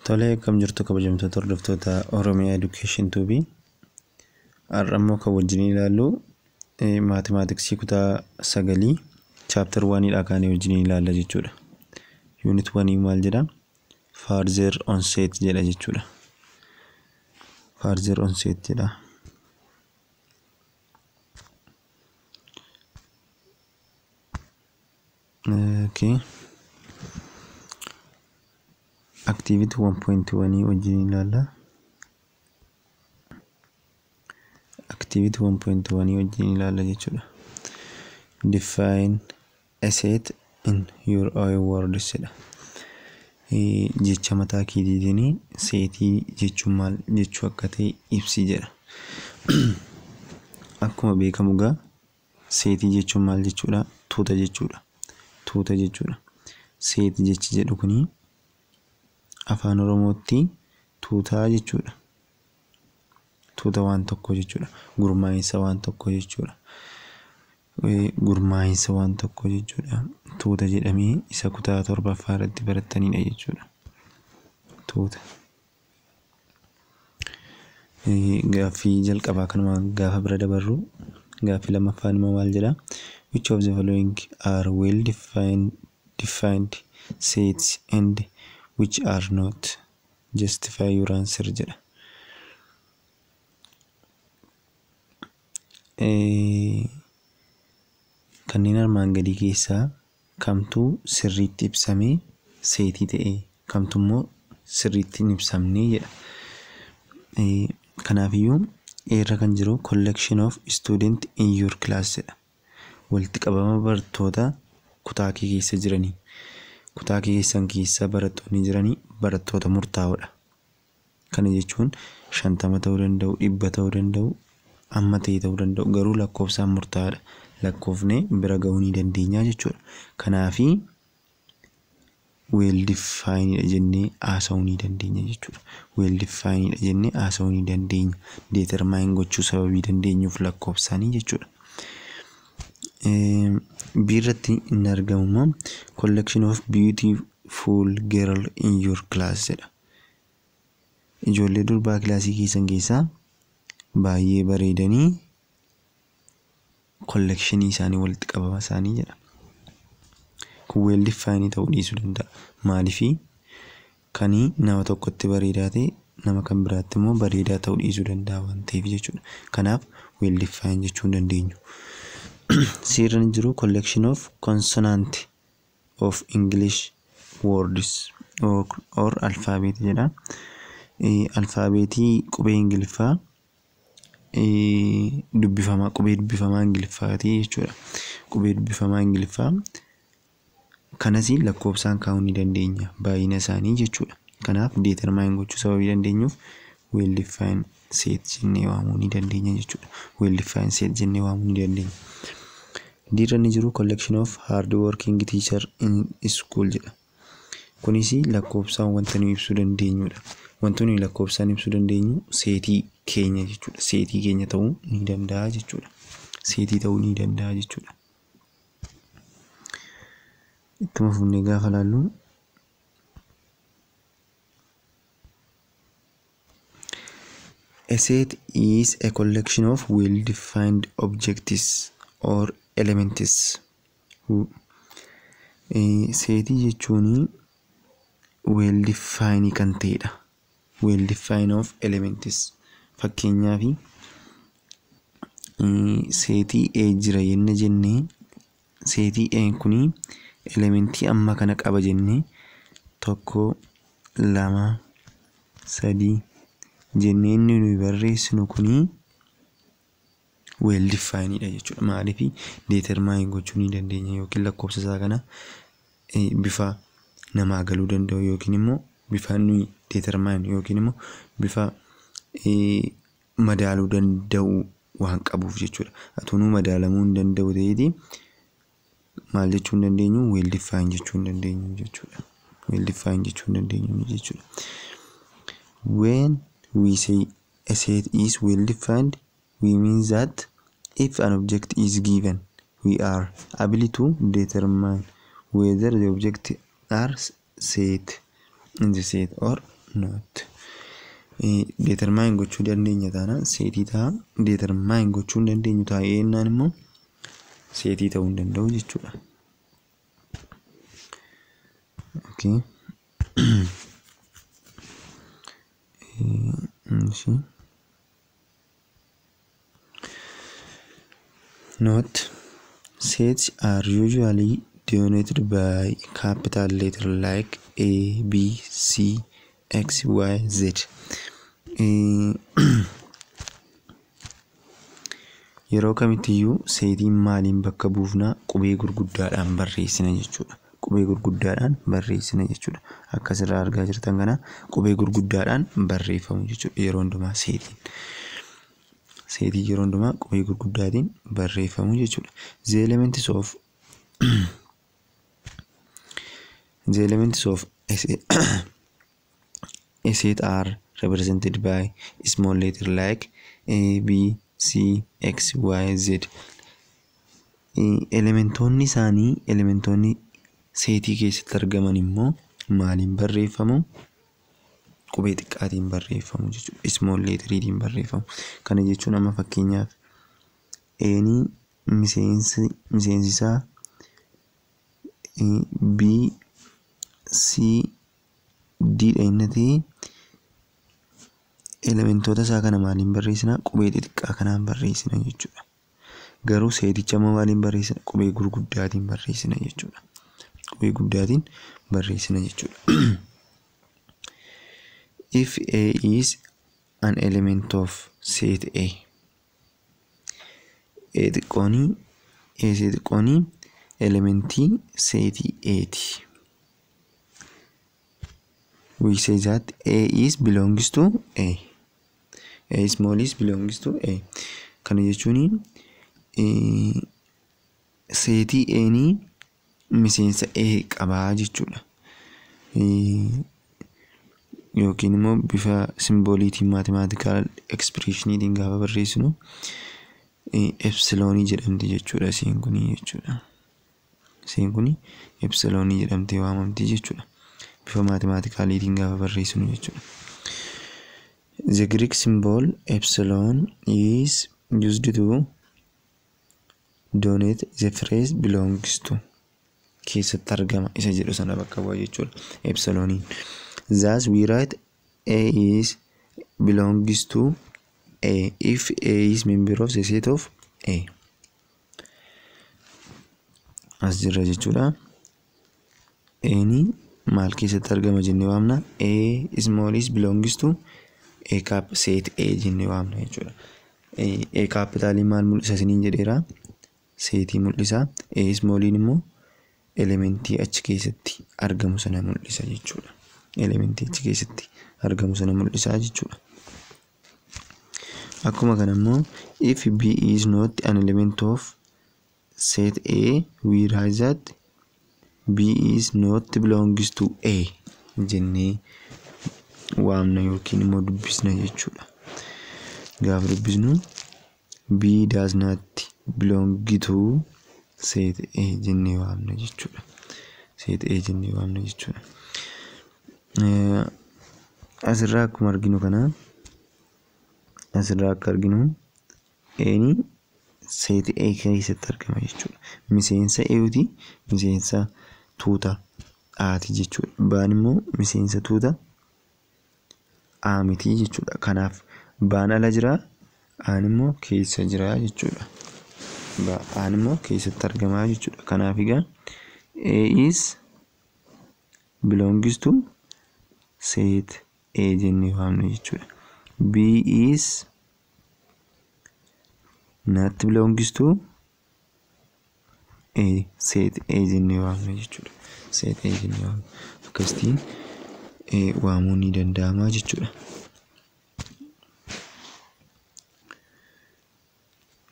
Tolee, akkam jirtu kabajamtoota hordoftoota Oromiyaa Education Tube. Har'a immoo kan wajjin ilaallu mathematics kutaa 9 chapter 1 dha kaanee wajjin ilaalla jechuudha. Unit 1 maal jedha? Further on set jedha jechuudha. Further on set jedha. Okay. Activity 1.1 wajjin ilaalla. Activity 1.1 wajjin ilaalla jechuudha. Define a set in your own words jedha. Jecha mataa keetiitiin seetii jechuun maal jechuu akka ta'e ibsi jedha. Akkuma beekamu egaa seetii jechuun maal jechuudha? Tuuta jechuudha. Tuuta jechuudha. Seetii jechi jedhu kuni afaan Oromootti tuutaa jechuudha. Tuuta waan tokkoo jechuudha. Gurmaa'insa waan tokkoo jechuudha. Gurmaa'insa waan tokkoo jechuudha. Tuuta jedhamee isa kutaa 7ffaa irratti barattanidha jechuudha. Tuuta. Gaaffii jalqabaa kanuma gaafa bira dabarru gaaffii lammaffaan immoo maal jedha? Which of the following are well defined sets and which are not? Justify your answer jedha. Kanneen armaan gadii keessaa kamtu sirriitti ibsamee seetii ta'e kamtu immoo sirriitti hin ibsamne jedha. Kanaafiyyuu irra kan jiru collection of student in your class jedha. Walitti qabama barattoota kutaa kee keessa jiranii. Kutaa kee keessan keessa barattoonni jiranii barattoota murtaa'oodha. Kana jechuun 50 ta'uu danda'u, 100 ta'uu danda'u, amma ta'e ta'uu danda'u, garuu lakkoofsaan murtaa'aadha. Lakkoofnee bira ga'uu ni dandeenya jechuudha. Kanaafi well defined jennee haasa'uu ni dandeenya jechuudha. Well defined jennee haasa'uu ni dandeenya. Determine gochuu sababii dandeenyuuf lakkoofsaanii jechuudha. B irratti inni argamu immoo collection of beautiful girl in your class jedha. Ijoollee durbaa kilaasii keessan keessaa baay'ee bareedanii collectionii isaanii walitti qabama isaanii jedha. Kun well defined ta'uu dhiisuu danda'a. Maaliifii kan nama tokkotti bareedaa ta'e nama kan biraatti immoo bareedaa ta'uu dhiisuu danda'a waan ta'eef jechuudha. Kanaaf well defined jechuu hin dandeenyu. C irra ni jiru collection of consonant of English words or alphabet jedha. Alfaabeetii qubee Ingiliffaa dubbifamaa qubee dubbifamaa Ingiliffaati jechuudha. Qubee dubbifamaa Ingiliffaa kanas lakkoofsaan kaa'uu ni dandeenya baay'ina isaanii jechuudha. Kanaaf determine gochuu sababii dandeenyuuf well defined set jennee waamuu ni dandeenya jechuudha. Well defined set jennee waamuu ni dandeenya. D irra ni jiru collection of hard working teacher in school jedha. Kunis lakkoofsaan wanta nuyi ibsuu dandeenyudha. Wanti nuyi lakkoofsaan ibsuu dandeenyu seetii keenya jechuudha. Seetii keenya ta'uu ni danda'a jechuudha. Seetii ta'uu ni danda'a jechuudha. Ittuma fufnee gaafa ilaallu a set is a collection of well defined objects or elements. Seetii jechuun well defined kan ta'edha. Well defined of elements. Fakkeenyaaf seetii A jira yenna jennee seetii A kuni elementii amma kana qaba jennee 1 2 3 jennee inni nuyi barreessinu kuni well defined dha jechuudha. Maaliif determine gochuu ni dandeenya yookiin lakkoofsa isaa kana bifa namaa galuu danda'u yookiin immoo bifa nuyi determine yookiin immoo bifa madaaluu danda'u waan qabuuf jechuudha. Atunuu madaalamuu hin danda'u ta'eeti maal jechuu hin dandeenyu well defined jechuu hin dandeenyu jechuudha. Well defined jechuu hin dandeenyu jechuudha. When we say a set is well defined, we mean that if an object is given, we are able to determine whether the object are set in the set or not. Determine gochuu dandeenya taanaan seetii ta'a. Determine gochuu hin dandeenyu taa'ee jennaan immoo seetii ta'uu hin danda'u jechuudha. Okay. Note, sets are usually denoted by capital letter like A, B, C, X, Y, Z. Yeroo kamittiyyuu seetiin maaliin bakka buufnaa? Qubee gurguddaadhaan barreessina jechuudha. Qubee gurguddaadhaan barreessina jechuudha. Akkasirraa argaa jirtan kana qubee gurguddaadhaan barreeffamu jechuudha yeroo hundumaa seetiin. Seetiin yeroo hundumaa qubee gurguddaatiin barreeffamu jechuudha. The elements of a set are represented by small letter like A, B, C, X, Y, Z. Elementoonni isaanii, elementoonni seetii keessatti argaman immoo maaliin barreeffamu? Qubee xiqqaatiin barreeffamu jechuudha. Small letteriitiin barreeffamu. Kana jechuun amma fakkeenyaaf Eenii miseensi isaa B, C, D dha inni ta'e elementoota isaa kana maaliin barreessina? Qubee xixiqqaa kanaan barreessina jechuudha. Garuu seeticha immoo maaliin barreessina? Qubee gurguddaatiin barreessina jechuudha. Qubee guddaatiin barreessina jechuudha. If A is an element of set A, A xiqqoonii, A xiqqoonii elementii seetii A ti. We say that A is belongs to A. A small is belongs to A. Kana jechuun seetii A ni miseensa A qabaa jechuudha. Yookiin immoo bifa simbooliitiin mathematical expressioniitiin gaafa barreessinu epsiloonii jedhamti jechuudha isheen kuni jechuudha. Isheen kuni epsiloonii jedhamtee waamamti jechuudha. Bifa mathematicaliitiin gaafa barreessinu jechuudha. The Greek symbol epsilon is used to denote the phrase belongs to keessatti argama isa jedhu sana bakka bu'a jechuudha epsiloniin. Thus we write A is belongs to A if A is member of the set of A. As jirra jechuudha. A'ni maal keessatti argama jennee waamna? A small is belongs to A cap set A jennee waamna jechuudha. A capitaliin maal mul'isa isiniin jedheera? Seetii mul'isa. A smalliin immoo elementii achi keessatti argamu sana mul'isa jechuudha. Elementii achi keessatti argamu sana mul'isa jechuudha. Akkuma kana immoo if B is not an element of set A, we write that B is not belongs to A jennee waamna yookiin immoo dubbisna jechuudha. Gaafa dubbisnu B does not belong to set A jennee waamna jechuudha. Set A jennee waamna jechuudha. Asirraa akkuma arginu kana, asirraa akka arginu A'ni set A keessatti argama jechuudha. Miseensa A'ti, miseensa tuuta A'ti jechuudha. B'n immoo miseensa tuuta A miti jechuudha. Kanaaf B'n ala jira, A'n immoo keessa jira jechuudha. A'n immoo keessatti argama jechuudha. Kanaaf egaa A is belongs to set A jennee waamna jechuudha. B is not belongs to A set A jennee waamna jechuudha. Set A jennee waamna. Akkasitiin waamuun ni danda'ama jechuudha.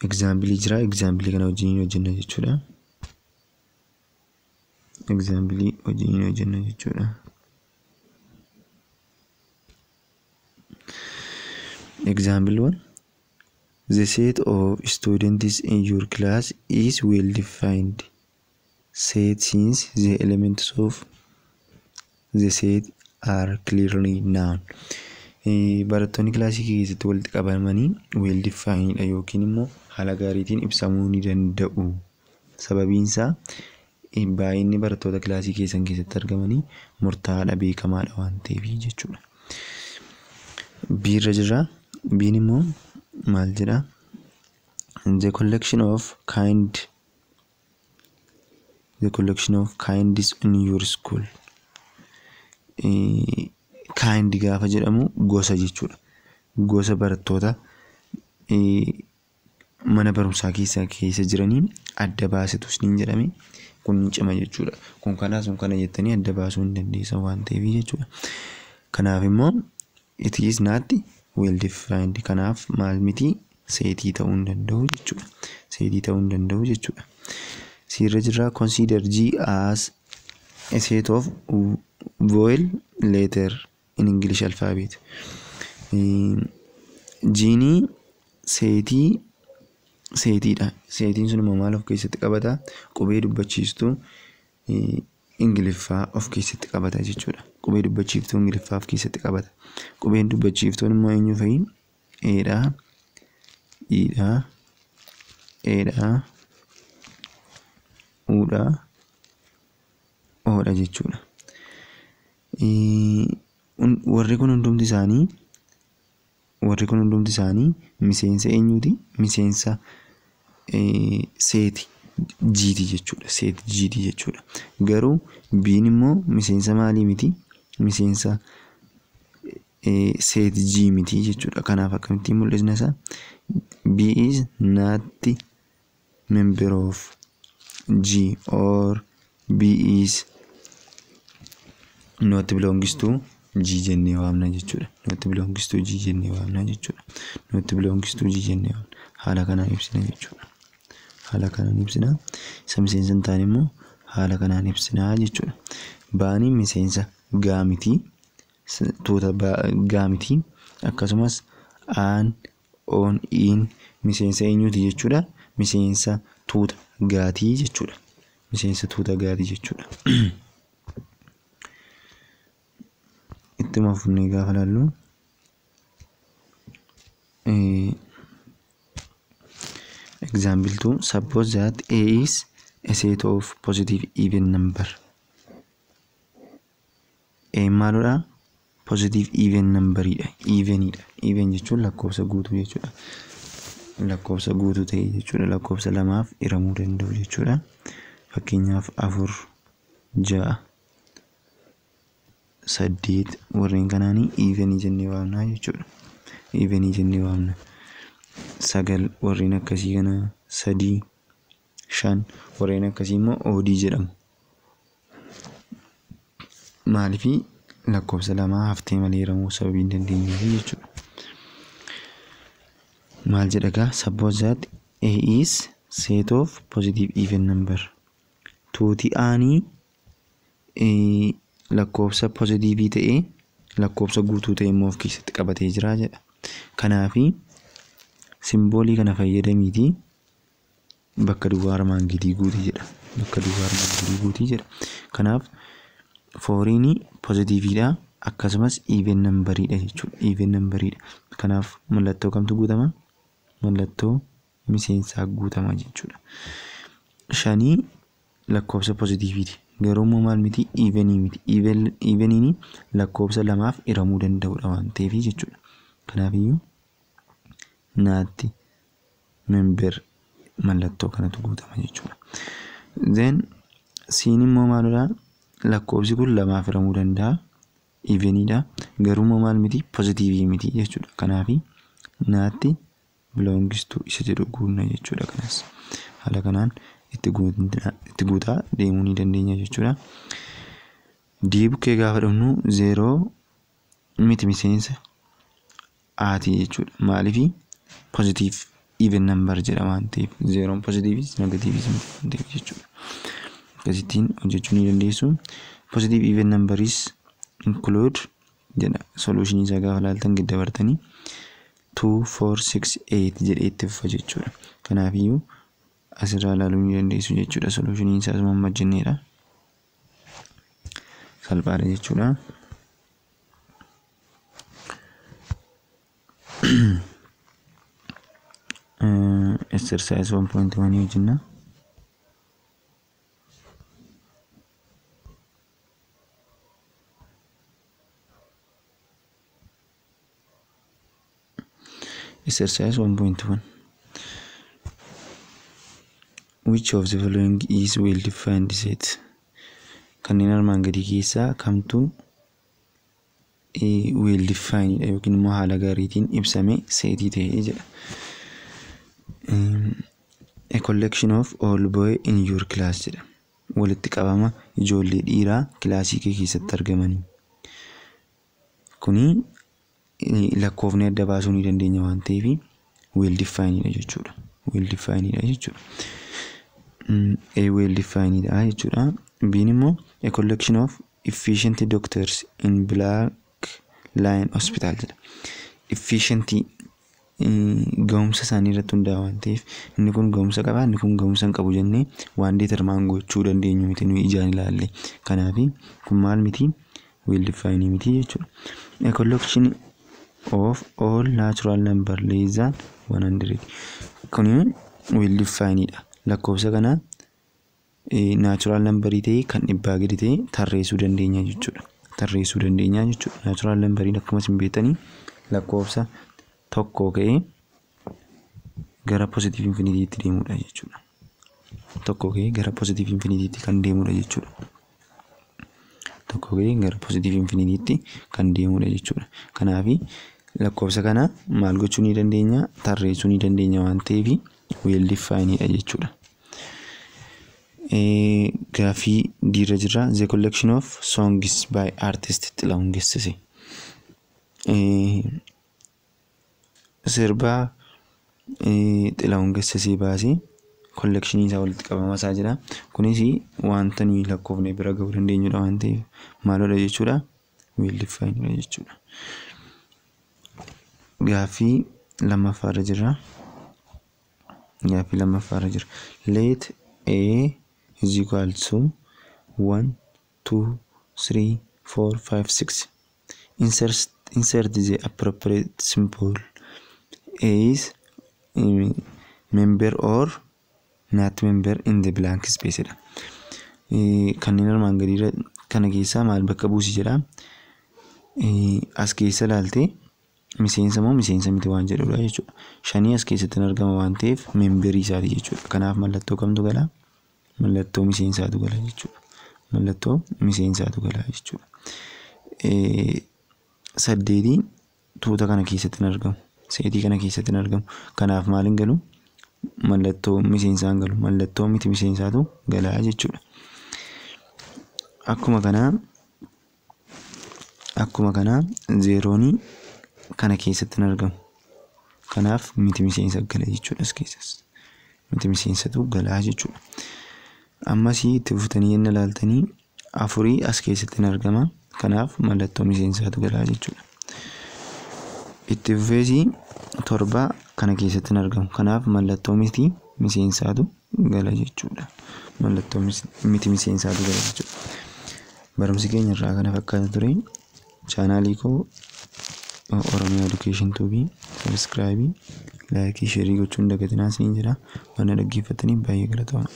Example jira. Example kana wajjin hojjenna jechuudha. Example wajjin hojjenna jechuudha. Example 1. The set of students in your class is well defined set since the elements of the set are clearly known. Barattoonni kilaasii keessatti walitti qabamanii well defined yookiin immoo haala gaariitiin ibsamuu ni danda'u. Sababiin isaa baay'inni barattoota kilaasii keessan keessatti argamanii murtaa'aadha, beekamaadha waan ta'eef jechuudha. B irra jira. B'n immoo maal jedha? The collection of kinds in your school. Kind gaafa jedhamu gosa jechuudha. Gosa barattoota mana barumsaa keessa jiranii adda baasetu isiniin jedhame, kun ni cima jechuudha. Kun kanaa, sun kana jettanii adda baasuu hin dandeessan waan ta'eef jechuudha. Kanaaf immoo it is not well defined. Kanaaf maal miti? Setii ta'uu hin danda'u jechuudha. Setii ta'uu hin danda'u jechuudha. C irra jirra. Consider G as a set of vowel letter in English alphabet. G'nii setiidha. Setiin sun immoo maal of keessatti qabata? Qubee dubbachiistuu Ingiliffaa of keessatti qabata jechuudha. Qubee dubbachiiftuu Ingiliffaa of keessatti qabata. Qubeen dubbachiiftuun immoo eenyu fa'i? Eedha, Iidha, Eedha, Uudha, Oodha jechuudha. Warri kun hundumti isaanii miseensa eenyuti? Miseensa set G'ti jechuudha. Set G'ti jechuudha. Garuu B'n immoo miseensa maalii miti? Miseensa set G miti jechuudha. Kanaaf akkamittiin mul'isna isaa? B is not member of G or B is not belongs to G jennee waamna jechuudha. Not belongs to G jennee waamna jechuudha. Not belongs to G jennee waamna. Haala kanaan ibsina jechuudha. Haala kanaan ibsina. Isa miseensa hin taane immoo haala kanaan ibsina jechuudha. B'anii miseensa G miti. Tuuta G miti. Akkasumas A'n, O'n, I'n miseensa eenyuti jechuudha? Miseensa tuuta G'tii jechuudha. Miseensa tuuta G'tii jechuudha. Ittuma fufnee gaafa ilaallu, example 2: suppose that A is a set of positive even number. A maalidha? Positive even numberidha. Evenidha. Even jechuun lakkoofsa guutuu jechuudha. Lakkoofsa guutuu ta'e jechuudha. Lakkoofsa lamaaf hiramuu danda'u jechuudha. Fakkeenyaaf afur, ja'a, saddeet, warreen kanaanii evenii jennee waamna jechuudha. Evenii jennee waamna. Sagal, warreen akkasii kana, sadii, shan, warreen akkasii immoo oddii jedhamu. Maaliifii? Lakkoofsa lamaa haftee malee hiramuu sababii hin dandeenyeef jechuudha. Maal jedha gaa? Suppose that A is set of positive even number. Tuuti A'nii lakkoofsa positiveii ta'ee lakkoofsa guutuu ta'e immoo of keessatti qabatee jira jedha. Kanaafi symbolii kana fayyadamiitii bakka duwwaa armaan gadii guutii jedha. Bakka duwwaa armaan gadii guutii jedha. Kanaaf fouriin positiveiidha, akkasumas even numberiidha jechuudha. Even numberiidha. Kanaaf mallattoo kamtu guutama? Mallattoo miseensaa guutama jechuudha. Shanii lakkoofsa positiveiiti. Garuu immoo maal miti? Evenii miti. Eveniin lakkoofsa lamaaf hiramuu danda'udha waan ta'eef jechuudha. Kanaafiyyuu not member mallattoo kanatu guutama jechuudha. Then C'n immoo maalidha? Lakkoofsi kun lamaaf hiramuu danda'a. Eveniidha. Garuu immoo maal miti? Positiveii miti jechuudha. Kanaafi not belongs to isa jedhu guunna jechuudha. Kanas haala kanaan itti guutaa deemuu ni dandeenya jechuudha. D bukkee gaafa dhufnu, zeeroo miti miseensa A'tii jechuudha. Maaliifi? Positive even number jedha waan ta'eef, zeeroon positiveis negativeis miti waan ta'eef jechuudha. Akkasittiin hojjechuu ni dandeessu. Positive even numbers include jedha. Solutionii isaa gaafa ilaaltan gad dabartanii 2, 4, 6, 8 jedhee itti fufa jechuudha. Kanaafiyyuu asirraa ilaaluu ni dandeessu jechuudha. Solutioniin isaas mamma jenneedha. Salphaadha jechuudha. Exercise 1.1 hojjenna. Exercise 1.1. Which of the following is well defined set? Kanneen armaan gadii keessaa kamtu well defined dha yookiin immoo haala gaariitiin ibsame seetii ta'ee jedha. A collection of all boy in your class jedha. Walitti qabama ijoollee dhiiraa kilaasii kee keessatti argamanii. Kuni lakkoofni adda baasuu ni dandeenya waan ta'eef well defined dha jechuudha. Well defined dha jechuudha. A well defined dha jechuudha. B'n immoo a collection of efficient doctors in Black Lion Hospital jedha. Efficient ga'umsa isaanii irratti hundaa'a waan ta'eef inni kun ga'umsa qaba, inni kun ga'umsa hin qabu jennee waan determine gochuu dandeenyu miti nuyi ijaan ilaalle. Kanaaf kun maal miti? Well defined miti jechuudha. A collection of all natural number less than 100. Kuni well defined dha. Lakkoofsa kana natural number ta'e kan dhibbaa gadi ta'e tarreessuu dandeenya jechuudha. Tarreessuu dandeenya jechuudha. Natural number akkuma isin beektanii lakkoofsa tokko ka'ee gara positive infinity deemudha jechuudha. Tokko ka'ee gara positive infinity kan deemudha jechuudha. Tokko ka'ee gara positive infinity kan deemudha jechuudha. Kanaaf lakkoofsa kana maal gochuu ni dandeenya? Tarreessuu ni dandeenya waan ta'eef well defined dha jechuudha. Gaaffii diirra jira. The collection of songs by artist Xilahun Gessise. Sirba Xilahun Gessisee baasee collection isaa walitti qabama isaa jira. Kunis wanta nuyi lakkoofne bira gahuu dandeenyudha waan ta'eef maalodha jechuudha? Well defined dha jechuudha. Gaaffii lammaffaarra jira. Gaaffii lammaffaarra jira. Let A is equal to 1, 2, 3, 4, 5, 6. Insert the appropriate symbol. A is member or not member in the blank space dha. Kanneen armaan gadii kana keessaa maal bakka buusi jedha. As keessa ilaaltee miseensa moo miseensa miti waan jedhudha jechuudha. Shanii as keessatti argama waan ta'eef memberii isaati jechuudha. Kanaaf mallattoo kamtu gala? Mallattoo miseensaatu gala jechuudha. Mallattoo miseensaatu gala jechuudha. Saddeetii tuuta kana keessatti argamu. Seetii kana keessatti argamu. Kanaaf maal hin galu? Mallattoo miseensaa hin galu. Mallattoo miti miseensaatu gala jechuudha. Akkuma kanaa zeeroonii kana keessatti argamu. Kanaaf miti miseensa gala jechuudha as keessas. Miti miseensatu gala jechuudha. Ammas itti fuftanii yenna ilaaltanii afurii as keessatti argama. Kanaaf mallattoo miseensaatu gala jechuudha. Itti fufees torba kana keessatti argamu. Kanaaf mallattoo miti miseensaatu gala jechuudha. Mallattoo miti miseensaatu gala jechuudha. Barumsi keenya irraa kana fakkaata ture. Chaanaalii koo Oromia Education Tube subscribe, like, share gochuun dagatinaa isiniin jedha. Waan dhaggeeffattaniif baay'ee galatooma.